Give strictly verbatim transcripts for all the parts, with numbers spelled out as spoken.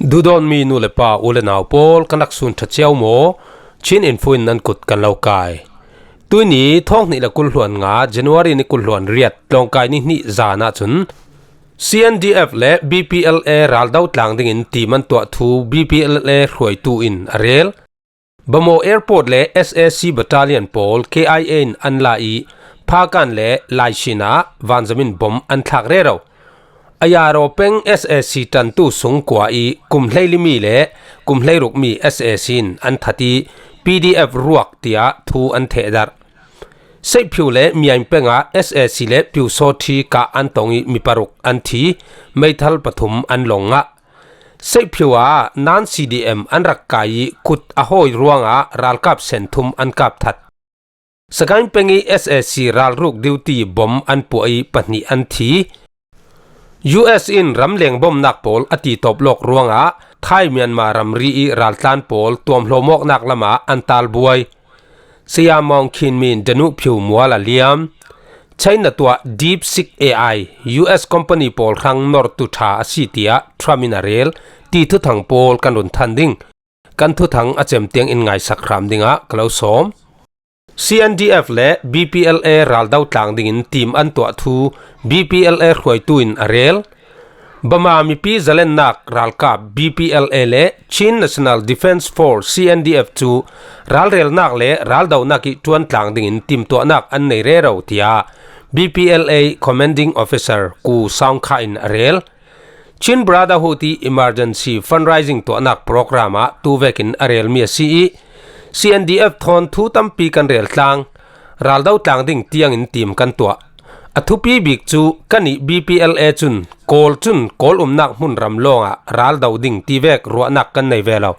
Duhdawtmi nu le pa, u le nau pawl, kan rak sun ṭha cio maw? Chin Info in nan kut kan lo kai. Tuini thawng hnih le kul hluan nga, January ni kul hluan riat, tlawngkai ni hnih zan ahcun C N D F le B P L A raldo tlang dingin tim an tuah thu B P L A hruaitu in a rel. Bhamo Airport le S A C Battalion pawl K I A in an la i, Phakan le Laishin ah vanzam in bom an thlak rero. Ayaro peng S A C ṭantu sung kua i kum hleili mi le kum hleiruk mi S A C in an that i, P D F ruak tiah thu an thehdarh. Seihphiu le Miaing peng ah S A C le Pyusawṭhi kah an tong i, mi paruk an thi, meithal pathum an lawng ngah. Seihphiu ah nan C D M an rak kai i, kut a hawi ruangah ralkap senthum an kap that. Sagaing peng i S A C ralruk duty bom an puah i, pahnih an thi. U S in ramleng bomnak pawl a titawp lawk ruangah Thai Myanmar ramri i raltlan pawl tuamhlawm awknak lamah an talbuai. Saya Maung Khin Min, Danuh Phiu mual a liam. China tuah DeepSeek A I U S company pawl hrang nortu ṭha a si tiah Trump in a rel ti thuthang pawl kan run than ding. Kan thuthang a cem tiang in ngaisak hram dingah ka lo sawm. C N D F le B P L A raldo tlang dingin tim an tuah thu B P L A hruaitu in a rel. Bama mipi zalennak ralkap B P L A le Chin National Defence Force C N D F cu ralrelnak le raldonak i ṭuan tlang dingin timtuahnak an nei rero, tiah B P L A Commanding Officer Ku Saung Kha in a rel. Chin Brotherhood i emergency fundraising tuahnak program ah tu vekin a relmi a si i, C N D F thawn thu tampi kan rel tlang, raldo tlang ding tiangin tim kan tuah. A thupi bik cu kannih B P L A cun Kawl cun Kawl umnak hmun ram lawngah raldo ding ti vek ruahnak kan nei ve lo.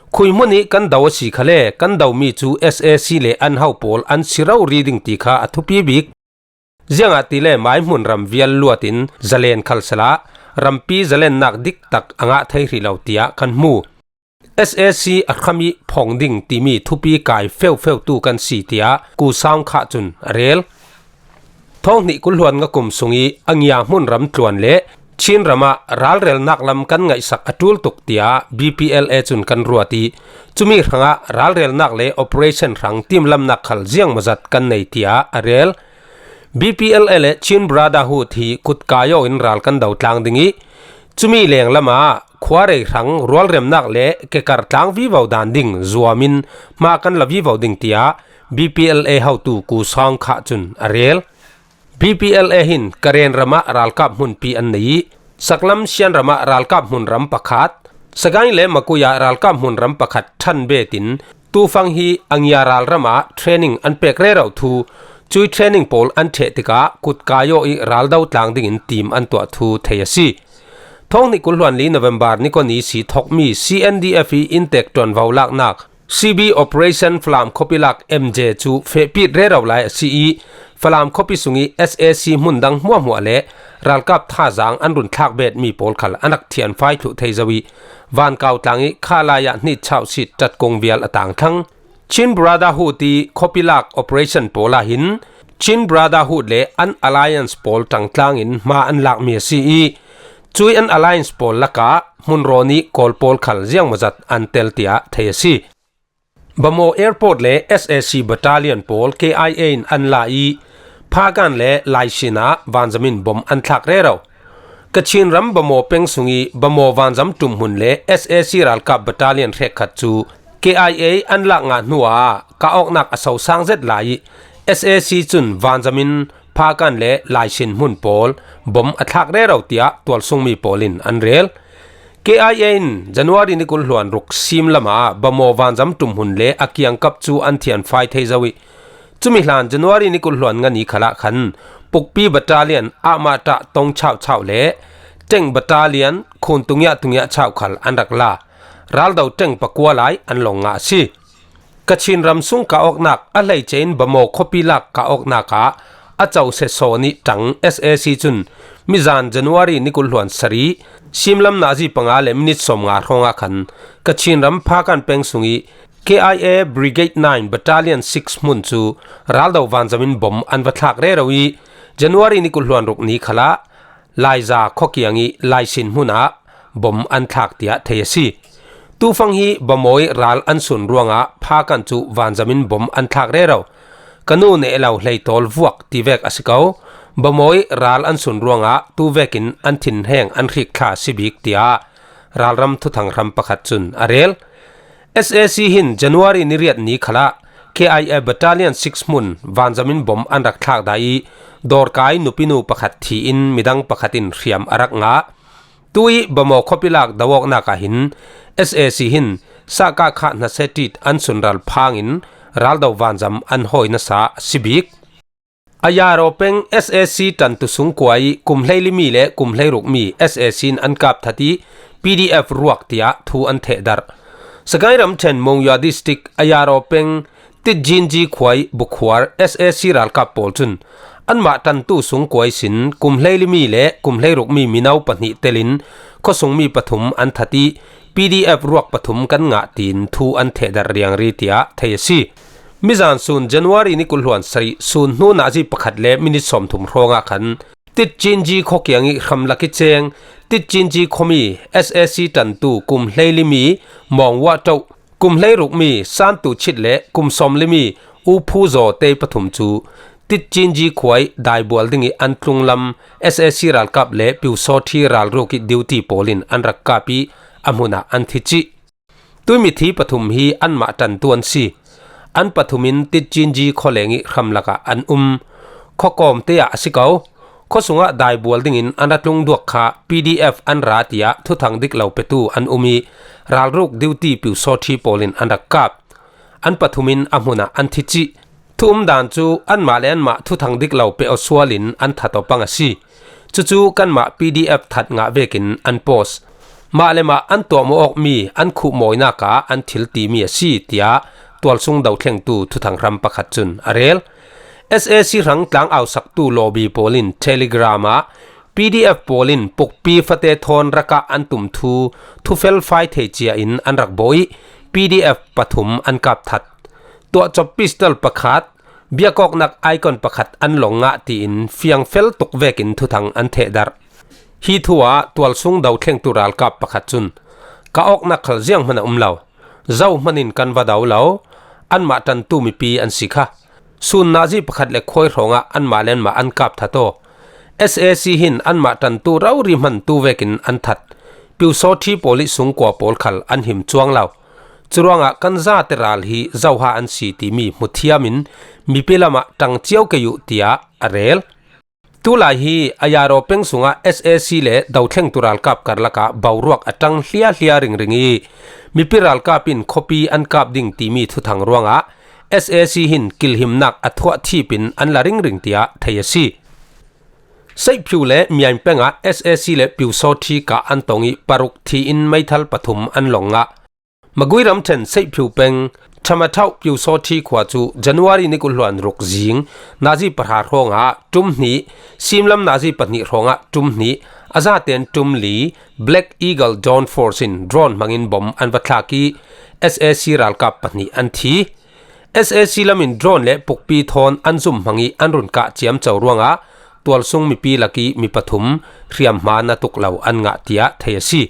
Khuihmun i kan do a si khale, kan domi cu S A C le an ho pawl an si rori ding ti kha a thupi bik. Ziangahtile mai hmun ram vial luatin zalen khal sala, rampi zalennak diktak a ngah thei hrih lo tiah kan hmu. S A C a hram i phong ding timi thupi kai feuhfeuhtu kan si, tiah Ku Saung Kha cun a rel. Thawng hnih kul hluan nga kum sung i a ngia hmun ram tluan le Chin ram ah ralrelnak lam kan ngaihsak a ṭul tuk, tiah B P L A cun kan ruat i, cumi hrangah ralrelnak le operation hrang timlamnak khal ziangmawzat kan nei, tiah a rel. B P L A le Chin Brotherhood hi kutkai aw in ral kan do tlang ding i, cumi lenglam ah khuarei hrang rualremnak le kekar tlang vivo dan ding zuam in hma kan la vivo ding, tiah B P L A hotu Ku Saung Kha cun a rel. B P L A hin Karen ram ah ralkap hmunpi an nei i, Saklam Shan ram ah ralkap hmunram pakhat, Sagaing le Makui ah ralkap hmunram pakhat ṭhan betin, tufang hi a ngia ralram ah training an pek rero thu, cui training pawl an ṭheh tikah kutkai aw i raldo tlang dingin tim an tuah thu thei a si. Thawng hnih kul hluan li November ni kua ni si thokmi C N D F i inntek ṭuanvo laknak C B Operation Falam khuapi lak M J cu fehpit rero lai a si i, Falam khuapi sung i S A C hmun dang hmuahhmuah le ralkap thazaang an run thlak betmi pawl khal an rak thianfai thluh thei zo i, Vankau tlang i kha lai ah hnitchauh sit ṭatkung vial a tang thlang. Chin Brotherhood i khuapi lak operation pawl ah hin Chin Brotherhood le an alliance pawl ṭangtlang in hma an lakmi a si i, cui an alliance pawl lakah hmunrawn i Kawl pawl khal ziangmawzat an tel, tiah thei a si. Bhamo Airport le S A C Battalion pawl K I A in an la i, Phakan le Laishin ah vanzam in bom an thlak rero. Kachin ram Bhamo peng sung i Bhamo vanzam ṭumhmun le S A C ralkap battalion hrekkhat cu K I A an lak ngah hnuah kah awknak a sosang zet lai i, S A C cun vanzam in Phakan le Laishin hmun pawl bom a thlak rero, tiah tualsungmi pawl in an rel. K I A in January ni kul hluan ruk sim lamah Bhamo vanzam ṭumhmun le a kiangkap cu an thianfai thei zo i, cumi hlan January ni kul hluan nga ni khalah khan Pukpi Battalion, Ahmata Tong Chauh Chauh le Ṭeng Battalion, Khun Tungiah Tungiah Chauh khal an rak la. Raldo ṭeng pakua lai an lawng ngah a si. Kachin ram sung kah awknak a hleice in Bhamo khuapi lak kah awknak ah a co sesaw nih ṭang S A C cun mizan January ni kul hluan sarih, simlam nazi panga le minit sawmnga hrawngah khan Kachin ram Phakan peng sung i K I A Brigade nine Battalion six hmun cu raldo vanzam in bom an va thlak rero i, January ni kul hluan ruk ni khalah Laiza khuakiang i Laisin hmun ah bom an thlak tiah thei a si. Tufang hi Bamawi ral an sun ruangah phakan cu vanzamin bom an thlak rero. Ka nu neh lo hleitawl vuak ti vek a si ko. Bamawi ral an sun ruangah tu vekin an thinheng an hrik thla si bik tiah ralram thuthang hram pakhat cun a rel. S A C hin January ni riat ni khalah K I A Battalion six hmun vanzamin bom an rak thlak dah ih dawrkai nupinu pakhat thi in midang pakhat in hriam a rak ngah. Tu ih Bamaw khuapi lak do awknak ah hin S A C hin Sahkah khah hnasetit an sunral phangin raldo vanzam an hawi nasa a si bik. Ayaro peng S A C tantu sungkua ih kum hleili mi le kum hleiruk mi S A C in an kap that ih P D F ruak tiah thu an thehdarh. Sagaing ramṭhen Monywa District Ayaro peng Titjinji khuai bukhuar S A C ralkap pawl cun anmah tantu sungkua ihsin kum hleili mi le kum hleiruk mi mino pahnih telin khuasungmi pathum an that ih P D F ruak pathum kan ngah tiin thu an thehdarh riangri tiah thei a si. Mizan sun January ni kul hluan sarih sun hnu nazi pakhat le minit sawmthum hrawngah khan Titjinji khuakiang ih hramlak ih ceng Titjinji khuami S A C tantu kum hleili mi Mawng Wah Ṭoh, kum hleiruk mi Santu Chit le kum sawmli mi U Phu Zaw te pathum cu Titjinji khuai daibual dingih an tlunglam S A C ralkap le Pyusawṭhi ralruk ih duty pawl in an rak kap ih a hmunah an thi cih. Tuimi thi pathum hi anmah ṭantu an si. An pathum in Titjinji khualeng ih hramlak ah an um. Khuakawm te ah a si ko. Khuasungah daibual dingin an ra tlung duak kha P D F an ra tiah thuthang dik lo petu an um ih ralruk duty Pyusawṭhi pawl in an rak kap. An pathum in a hmunah an thi cih. Thu umdan cu anmah le anmah thuthang dik lo pe aw sual in an that aw pang a si. Cucu kanmah P D F that ngah vekin an post. Mah le mah an tuahmawh awkmi an khuhmawinak ah an thil timi a si, tiah tualsung dothlengtu thuthang hram pakhat cun a rel. S A C hrang tlang ausaktu lawbi pawl in Telegram ah P D F pawl in pukpi fate thawn rak ah an tum thu thufelfai thei cia in an rak bawh ih P D F pathum an kap that. Tuahcop pistol pakhat, biakawknak icon pakhat an long ngah tiin fiangfel tuk vekin thuthang an thehdarh. Hi thu ah tualsung dothlengtu ralkap pakhat cun, ka awknak khal zianghman a um lo. Zohman in kan va do lo. Anmah ṭantu mipi an si kha. Sun nazi pakhat le khuai hrawngah anmah le anmah an kap that aw. S A C hin anmah ṭantu rori hman tu vekin an that. Pyusawṭhi pawl ih sungkua pawl khal an him cuang lo. Curuangah kan zate ral hi zoha an si timi hmuthiam in mipi lamah ṭang cio kei uh, tiah a rel. Tulai hi Ayaro peng sungah S A C le dothlengtu ralkap karlakah boruak a ṭang hliahhliah ringring ih mipi ralkap in khuapi an kap ding timi thuthang ruangah S A C hin kilhimnak a thuah thip in an la ringring tiah thei a si. Seihphiu le Miain peng ah S A C le Pyusawṭhi kah an tong ih paruk thi in meithal pathum an long ngah. Magui ramṭhen Seihphiu peng Ṭhamaṭhauh Pyusawṭhi khua cu January ni kul hluan ruk zing nazi pahra hrawngah ṭum hnih, simlam nazi pahnih hrawngah ṭum hnih, a zaten ṭum li, Black Eagle Drone Force in drone hmangin bom an va thlak ih S A C ralkap pahnih an thi. S A C lam in drone le pukpi thawn an zum hmang ih an run kah ciamco ruangah tualsung mipi lakih mi pathum hriamhma na tuk lo an ngah, tiah thei a si.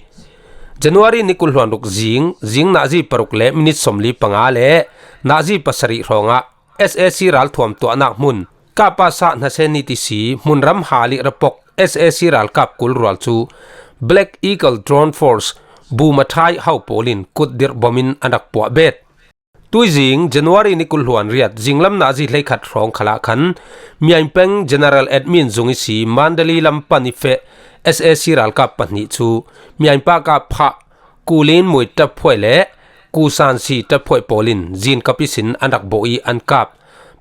January ni kul hluan ruk zing, zing nazi paruk le minit sawmli panga le nazi pasarih hrawngah S A C ralthuam tuahnak hmun Kapasa hnasen ni tisi hmunram hal ih ra pok S A C ralkap kul rual cu Black Eagle Drone Force Bumathai ho pawl in kutdirh bom in an rak puah bet. Tuizing January ni kul hluan riat zinglam nazi hleikhat hrawng khalah khan Miain peng General Admin zung ihsi Mandalay lam pan ih feh S A C ralkap pahnih cu Miain pakah phah Kulin Mui ṭaphuai le Kusansi ṭaphuai pawl in zinkap ihsin an rak bawh ih an kap.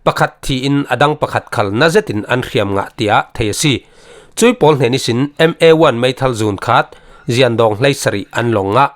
Pakhat thi in a dang pakhat khal na zetin an hriam ngah, tiah thei a si. Cui pawl hnen ihsin M A one meithal zun khat, ziandawng hleisarih an long ngah.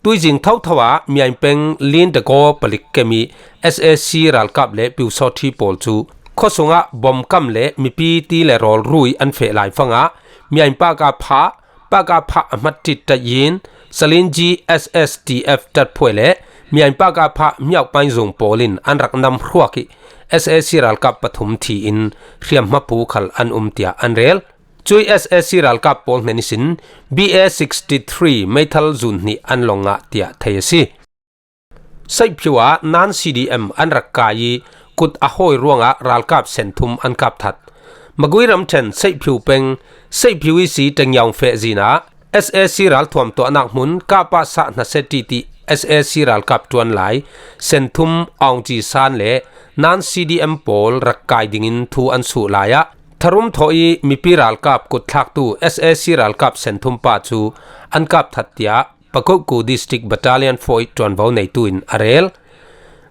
Tuizing thotho ah Miain peng Lin Dagaw palik kemih S A C ralkap le Pyusawṭhi pawl cu khuasungah bomkam le mipi ti le rawl rui an feh lai fangah Miain pakah phah, pakah phah a hmat ṭit ṭaih in Salinji S S T F ṭatphuai le Miain pakah phah Miauhpain zung pawl in an rak nam hruak ih S A C ralkap pathum thi in hriamhmapu khal an um, tiah an rel. Cui S A C ralkap pawl hnen ihsin B A sixty-three meithal zun hnih an long ngah tiah thei a si. Saihphiu ah nan C D M an rak kai ih kut a hawi ruangah ralkap senthum an kap that. Magui ramṭhen Saihphiu peng, Saihphiu ihsi Tangiaung feh zin ah S A C ralthuam tuahnak hmun Kahpah Sah Hnaset Ṭi Ti S A C ralkap ṭuan lai senthum Aung Ci San le nan C D M pawl rak kai dingin thu an suh lai ah tharum thawh ih mipi ralkap kut thlaktu S A C ralkap senthum pa cu an kap that tiah Pakokku District Battalion four ih ṭuanvo neitu in a rel.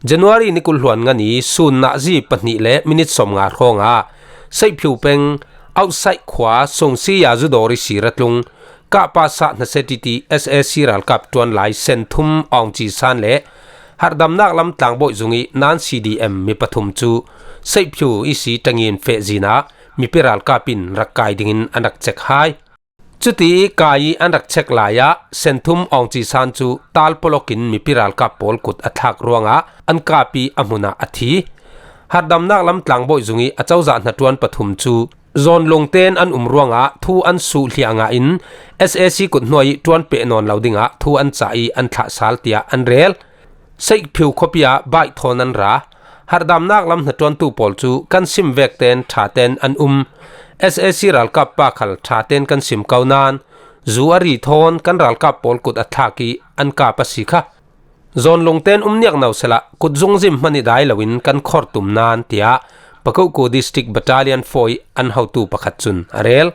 January ni kul hluan ngan ih sun nazi pahnih le minit sawmnga hrawngah Saihphiu peng Outside khua Sungsi Yazudori siratlung Kahpah Sah Hnaset Ṭi Ti S A C ralkap ṭuan lai senthum Aung Ci San le harhdamnak lam tlangbawi zung ih nan C D M mi pathum cu Saihphiu ihsi Tangiaung feh zin ah mipi ralkap in rak kai dingin an rak cek hai. Cuti ih kai ih an rak cek lai ah senthum Aung Ci San cu tal pawlok in mipi ralkap pawl kut a thlak ruangah an kap ih a hmun ah a thi. Harhdamnak lam tlangbawi zung ih a cozah hnaṭuan pathum cu zawn lungten an um ruangah thu an suh hliah ngah in S A C kut hnuai ih ṭuan peh nawn lo dingah thu an cah ih an thlah sal tiah an rel. Saihphiu khuapi ah baih thawn an ra. Harhdamnak lam hnaṭuantu pawl cu kan sim vek ten ṭha ten an um. S A C ralkap pa khal ṭha ten kan sim ko nain zu a ri thawn kan ralkap pawl kut a thlak ih an kap a si kha. Zawn lungten um niakno sehla kut zungzim hman ih dai loin kan khor tum nain tiah Pakokku District Battalion four ih an hotu pakhat cun a rel.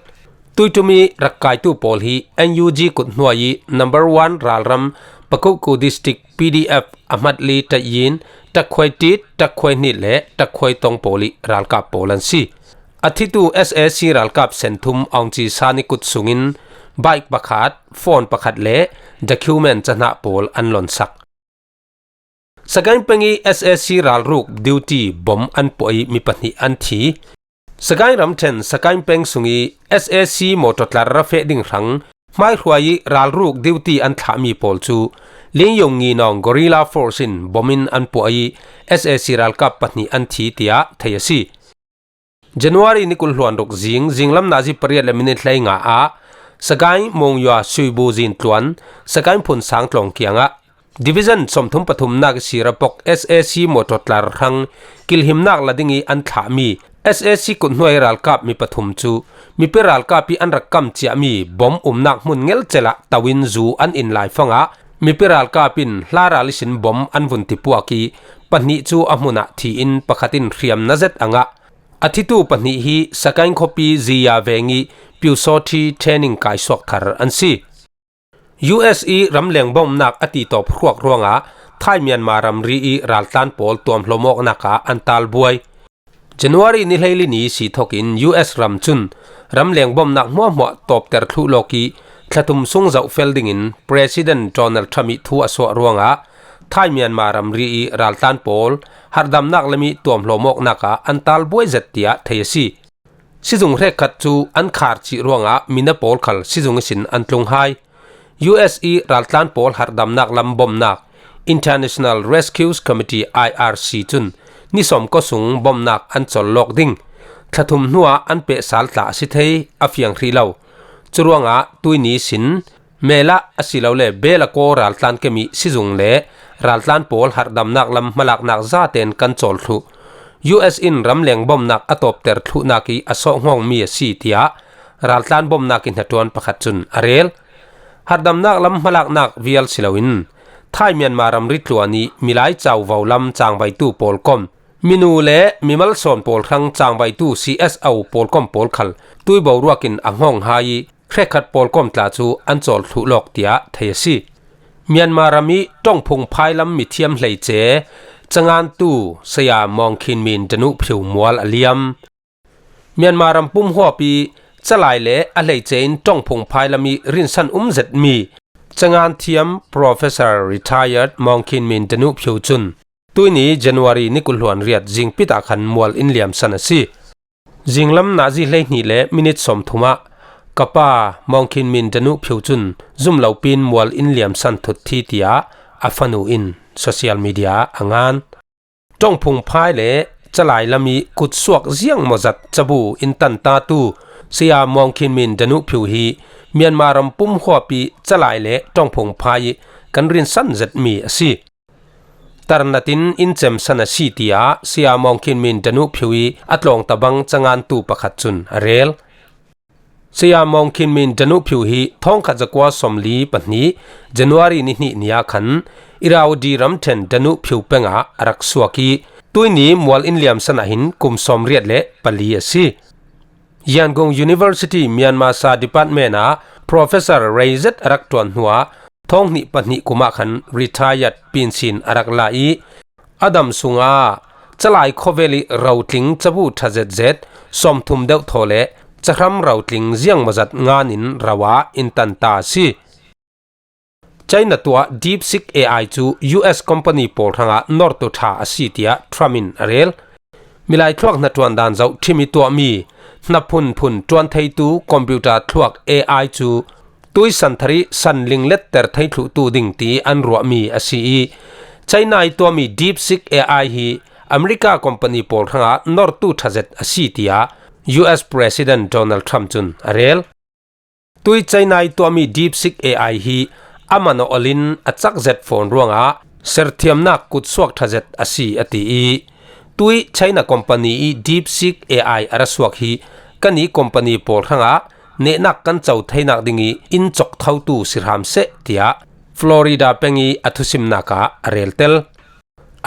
Tuiṭum ih rak kaitu pawl hi N U G kut hnuai ih number one ralram Pakokku District P D F a hmatli Tayin, Takhuai Tit, Takhuai Hnit le Takhuai Tong pawl ih ralkap pawl an si. A thitu S A C ralkap senthum Aung Ci San ih kut sungin bike pakhat, phone pakhat le document cahnah pawl an lonsak. Sagaing peng ih S A C ralruk duty bom an puah ih mi pahnih an thi. Sagaing ramṭhen Sagaing peng sung ih S A C motor tlar ra feh ding hrang hmaihruai ih ralruk duty an thlahmi pawl cu Lin Yong Ngi Nong Guerrilla Force in bom in an puah ih S A C ralkap pahnih an thi tiah thei a si. January ni kul hluan ruk zing, zinglam nazi pariat le minit hleinga ah Sagaing Mawng Yua Suibu zin tluan, Sagaing phun sang tlawng kiangah Division sawmthum pathumnak ih sira pok S A C motor tlar hrang kilhimnak la ding ih an thlahmi S A C kut hnuai ralkap mi pathum cu mipi ralkap ih an rak kam ciahmi bom umnak hmun ngelcel ah to in zu an in laifangah mipi ralkap in hla ral ihsin bom an vun tipuak ih pahnih cu a hmun ah thi in pakhat in hriamnam zet a ngah. A thitu pahnih hi Sagaing khuapi Ziya veng ih Pyusawṭhi training kaisuak thar an si. U S ih ramleng bomnak a titawp hruak ruangah Thai Myanmar ramri ih raltlan pawl tuamhlawm awknak ah an talbuai. January ni hleili ni si thokin U S ram cun ramleng bomnak hmuahhmuah tawpter thluh lawk ih thla thum sung zohfel dingin President Donald Trump ih thu a suah ruangah Thai Myanmar ramri ih raltlan pawl harhdamnak lam ih tuamhlawm awknak ah an talbuai zet tiah thei a si. Sizung hrekkhat cu an khar cih ruangah mina pawl khal sizung ihsin an tlung hai. U S ih raltlan pawl harhdamnak lam bomnak International Rescue Committee I R C cun ni sawm kaw sung bomnak an colh lawk ding. Thla thum hnuah an pehsal tla a si thei a fiang hrih lo. Curuangah tuihni ihsin Mela asilole Belako raltlan kem ih sizung le raltlan pawl harhdamnak lam hmalaknak zaten kan cawl thluh. U S in ramleng bomnak a tawpter thluhnak ih a sawhngawngmi a si tiah raltlan bomnak ih hnaṭuan pakhat cun a rel. Harhdamnak lam hmalaknak vial si loin Thai Myanmar ramri tluan ih milai cauvo lam cangvaitu pawl kom, minu le mimal sawn pawl hrang cangvaitu C S O pawl kom pawl khal tuiboruak in a ngawng hai ih hrekkhat pawl kom tla cu an cawl thluh lawk tiah thei a si. Myanmar ram ih Ṭawngphung phailam mithiam hleice cangantu Saya Maung Khin Min Danu Phiu mual a liam. Myanmar ram pumhuap ih calai le a hleice in Ṭawngphung phailam ih rinsan um zetmi canganthiam Professor Retired Maung Khin Min Danu Phiu cun tuihni January ni kul hluan riat zingpit ah khan mual in liamsan a si. Zinglam nazi hleihnih le minit sawmthum ah ka pa Maung Khin Min Danu Phiu cun zumlopin mual in liamsan thut thi tiah a fanu in social media ah a ngan. Ṭawngphung phai le calai lam ih kutsuak ziangmawzat cabu in tantatu Saya Maung Khin Min Danu Phiu hi Myanmar ram pum huapi calai le ṭawngphung phai ih kan rinsan zetmi a si. Tarnatin in cemsan a si, tiah Saya Maung Khin Min Danu Phiu ih a tlawngta bang cangantu pakhat cun a rel. Saya Maung Khin Min Danu Phiu hi thawngkhat zakua sawmli pahnih January ni hnih ni ah khan Irrawaddy ramṭhen Danu Phiu peng ah a rak suak ih, tuihni mual in liamsan ah hin kum sawmriat le pali a si. Yangon University Myanmar Sa Department ah Professor reizet a rak ṭuan hnuah thawng hnih pahnih kum ah khan retired pinsin a rak la ih, a dam sungah calai khawvel ih rotling cabu ṭha zetzet sawmthum deuh thaw le cahram rotling ziangmawzat ngan in ro ah in tanta a si. China tuah DeepSeek A I cu U S company pawl hrangah nortu ṭha a si, tiah Trump in a rel. Milai thluak hnaṭuan dan zoh ṭhim ih tuahmi hna phunphun ṭuan theitu computer thluak A I cu tuih san thar ih san lingletter thei thluhtu ding ti an ruahmi a si ih, China ih tuahmi DeepSeek A I hi America company pawl hrangah nortu ṭha zet a si, tiah U S President Donald Trump cun a rel. Tuih China ih tuahmi DeepSeek A I hi a man a ol in a cak zet fawn ruangah serthiamnak kutsuak ṭha zet a si, a ti ih, tuih China company ih DeepSeek A I a ra suak hi kan ih company pawl hrangah nehnak kan co theinak ding ih in cawk thotu si hram seh, tiah Florida peng ih a thusimnak ah a reltel.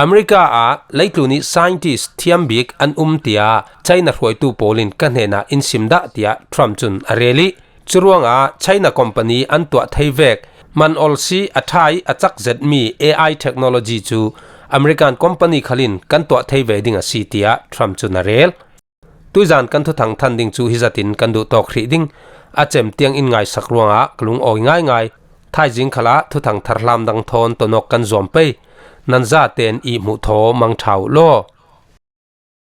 America ah leitlun ih scientist thiam bik an um, tiah China hruaitu pawl in ka hnenah in sim dah, tiah Trump cun a rel ih, curuangah China company an tuah thei vek man ol si a ṭha ih a cak zetmi A I technology cu American company khal in kan tuah thei ve ding a si, tiah Trump cun a rel. Tuizan kan thuthang than ding cu hizatin kan duhtawk hrih ding. A cem tiang in ngaisak ruangah ka lungawi ngaingai. Thaizing khalah thuthang thar hlam dang thawn tonawk kan zuam pei. Nan zaten ih hmuh thaw mangṭha uh law.